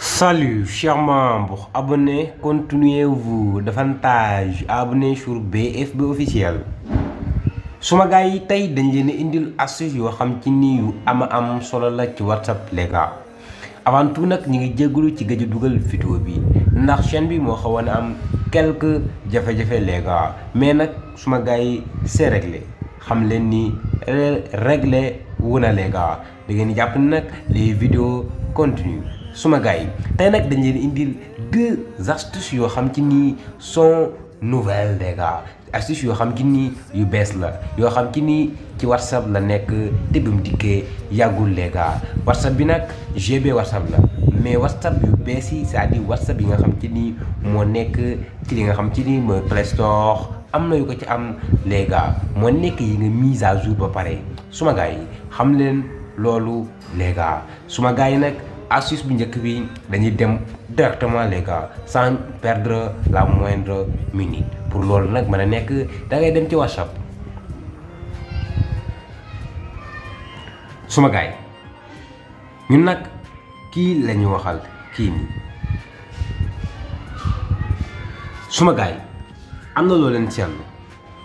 Salut chers membres, abonnez, continuez-vous davantage abonnez sur BFB officiel. suma gars yi tey dañ leen indil astuce yoo xam ci ni yu am solo la ci WhatsApp les gars. Avant tout nag ñu ngi jégalu ci gëj a dugal vidéo bi ndax chaîne bi moo xawoon a am quelques jafe-jafe les gars, mais nag suma gars yi c'est réglé xam leen ni réglé wu na les gars. da ngeen di jàpp nag les vidéos continuent. suma gars yi tey nag dañ leen indil deux astuces yoo xam ci ni sont nouvelles les gars. astuce yoo xam ci ni yu bees la yoo xam ci ni ci WhatsApp la nekk te bi mu dikkee yàggul les gars. WhatsApp bi nag GB WhatsApp la mais WhatsApp yu bees yi c'est-à-dire WhatsApp yi nga xam ci ni moo nekk ci li nga xam ci ni mooy Play Store am na yu ko ci am les gars, moo nekk yi nga mise à jour ba pare. suma gars yi xam leen loolu les gars. suma gars yi nag astuce bu njëkk bi dañuy dem directement les gars sans perdre la moindre minute. pour loolu nag mën a nekk da ngay dem ci WhatsApp. suma gars yi ñun nag kii la ñu waxal kii nii. suma gars yi am na loo leen seetlu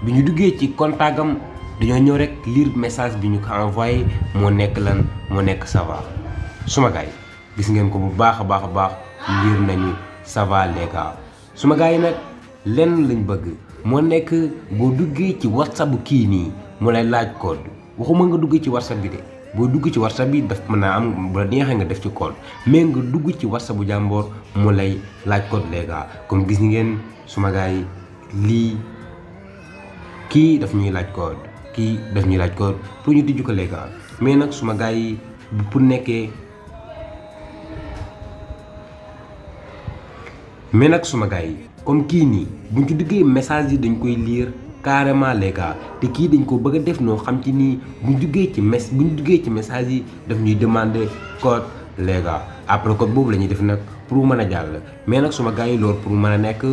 bi ñu duggee ci contact am dañoo ñëw rek lire message bi ñu ko envoyé moo nekk lan moo nekk ça va. suma gars yi gis ngeen ko bu baax a baax lire nañu ça va les gars. suma gars yi nag lenn lañ bëgg moo nekk boo duggee ci WhatsApp bu kii nii mu lay laaj code. waxuma nga dugg ci WhatsApp bi de, boo dugg ci WhatsApp bi daf mën naa am bu la neexee nga def ci code, mais nga dugg ci WhatsApp bu jàmboor mu lay laaj code les gars. comme gis ngeen suma gars yi lii kii daf ñuy laaj code, kii daf ñuy laaj code pour ñu tijju ko les gars. mais nag suma gars yi pour nekkee mais nag suma gars yi comme kii nii buñ ci duggee message yi dañ koy lire carrément les gars. te kii dañ ko bëgg a def noo xam ci nii buñ duggee ci message yi daf ñuy demander code les gars. après code boobu la ñuy def nag pour mën a jàll. mais nag suma gars yi loolu pour mën a nekk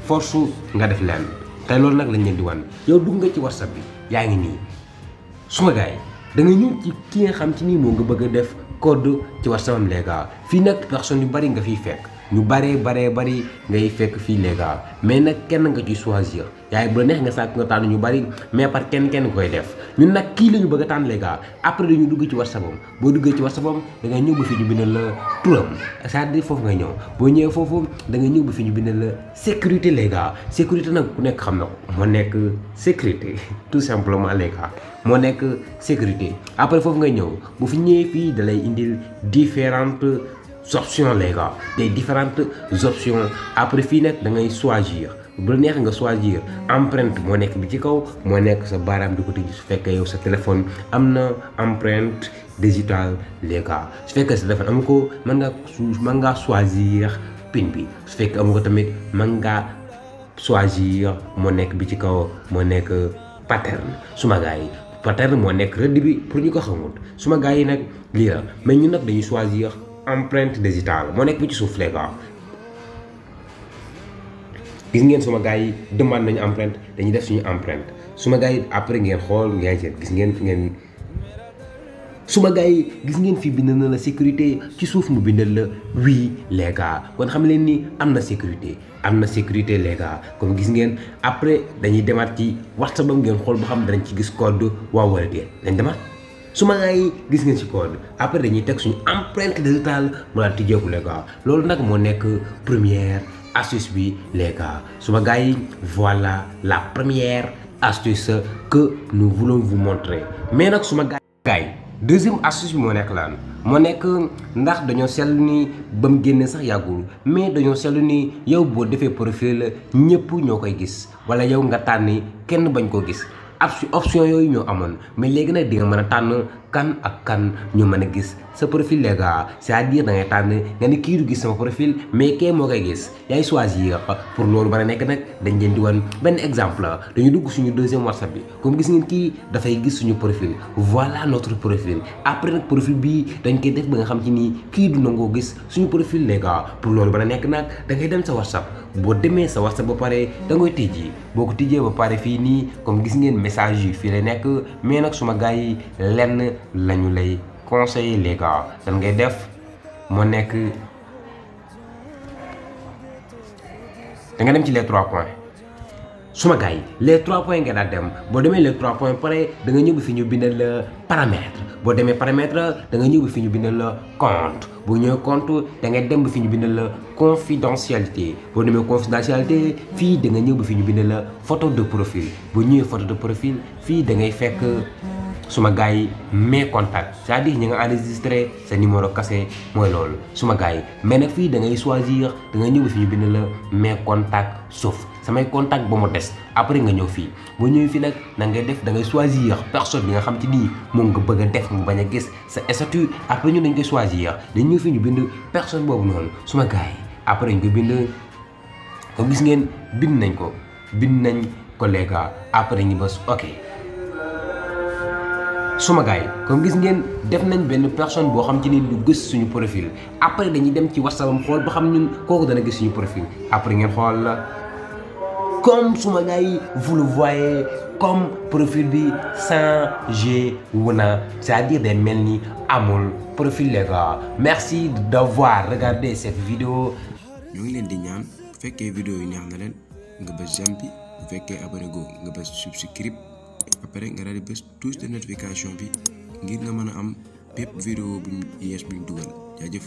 force nga def leen te loolu nag lañ leen di wan. yow dugg nga ci WhatsApp bi yaa ngi nii suma gars yi da nga ñëw ci ki nga xam ci nii moo nga bëgg a def code ci WhatsApp am les gars. fii nag personne yu bari nga fiy fekk, ñu bari ngay fekk fii les gars, mais nag kenn nga ci choisir. yaay bu la neex nga sàkk nga tànn ñu bari, mais par kenn koy def. ñun nag kii la ñu bëgg a tànn les gars. après dañu dugg ci WhatsApp am, boo duggee ci WhatsApp am da ngay ñëw ba fii ñu bindal la turam, c'est-à-dire foofu nga ñëw. boo ñëwee foofu da ngay ñëw ba fii ñu bindal la sécurité les gars. sécurité nag ku nekk xam na ko moo nekk sécurité tout simplement les gars, moo nekk sécurité. après foofu nga ñëw bu fi ñëwee fii da lay indil différentes options les gars, des différentes options. après fii nag da ngay choisir, bu la neex nga choisir empreinte moo nekk bi ci kaw, moo nekk sa baaraam di ko tijji su fekkee yow sa téléphone am na empreinte digitale les gars. su fekkee sa téléphone amu ko mën ngaa choisir pin bi, su fekkee amu ko tamit mën ngaa choisir moo nekk bi ci kaw, moo nekk pattern. suma gars yi pattern moo nekk rëdd bi pour ñu ko xamul. suma gars yi nag lii la, mais ñun nag dañuy choisir empreinte digitale moo nekk bi ci suuf les gars. gis ngeen suma gars yi demande nañu empreinte, dañuy def suñu empreinte. suma gars yi après ngeen xool ngeen seet gis ngeen suma gars yi gis ngeen fii bind na la sécurité, ci suuf mu bindal la oui les gars. kon xam leen ni am na sécurité les gars. comme gis ngeen après dañuy demaat ci WhatsApp am ngeen xool ba xam danañ ci gis code waaw wala déet. dañ demaat suma gars yi gis ngeen ci code, après dañuy teg suñu empreinte digitale mu daal tijjeeku les gars. loolu nag moo nekk première astuce bi les gars. suma gars yi voilà la première astuce que nous voulons vous montrer. mais nag suma gars yi deuxième astuce bi moo nekk lan moo nekk ndax dañoo seetlu ni ba mu génnee sax yàggul, mais dañoo seetlu ni yow boo defee profil ñëpp ñoo koy gis, wala yow nga tànni kenn bañ koo gis. option yooyu ñoo amoon, mais léegi nag di nga mën a tànn kan ak kan ñu mën a gis sa profil les gars. c'est-à-dire da ngay tànn nga ni kii du gis sama profil mais kee moo koy gis, yaay choisir. pour loolu mën a nekk nag dañ leen di wan benn exemple. dañu dugg suñu deuxième WhatsApp bi, comme gis ngeen kii dafay gis suñu profil, voilà notre profil. après nag profil bii dañ koy def ba nga xam ci nii kii du nangoo gis suñu profil les gars. pour loolu mën a nekk nag da ngay dem sa WhatsApp, boo demee sa WhatsApp ba pare da ngay tijji, boo ko tijjee ba pare fii nii comme gis ngeen message yi fii lay nekk. mais nag suma gars yi lenn lañu lay conseiller les gars. dan ngay def moo nekk da nga dem ci les 3 points suma gars yi les 3 points nga daal dem boo demee les 3 points pare da nga ñëw bi fi ñu bindal la paramètre boo demee paramètre da nga ñëw bi fi ñu bindal la compte boo ñëwee compte da ngay dem bi fi ñu bindal la confidentialité boo demee confidentialité fii da nga ñëw bi fi ñu bindal la photo de profil boo ñëwee photo de profil fii da ngay fekk suma gars yi mes contacts c'est-à-dire ñi nga enregistré sa numéro kase mooy loolu suma gars yi mais nag fii da ngay choisir da nga ñëw bi fi ñu bindal la mes contacts sauf samay contact ba mu des après nga ñëw fii boo ñëwee fii nag na ngay def da ngay choisir personne bi nga xam ci nii moom nga bëgg a def mu bañ a gis sa statut après ñu dañ koy choisir dañ ñëw fii ñu bind personne boobu noonu suma gars yi après ñu ko bind comme gis ngeen bind nañ ko les gars après ñu bës ok suma gars yi comme gis ngeen def nañ benn personne boo xam ci ni du gis suñu profil après dañuy dem ci WhatsApp am xool ba xam ñun kooku dana gis suñu profil après ngeen xool la comme suma gars yi vous le voyez comme profil bi changé wu na c'est-à-dire day mel ni amul profil les gars merci d'avoir regardé cette vidéo. ñoo ngi leen di ñaan bu fekkee vidéo yi neex na leen nga bës j'aime bi bu fekkee abonné go nga bës subscribe après nga daal di bës touche de notification bi ngir nga mën a am bépp vidéo buñ yees buñ dugal jaajëf.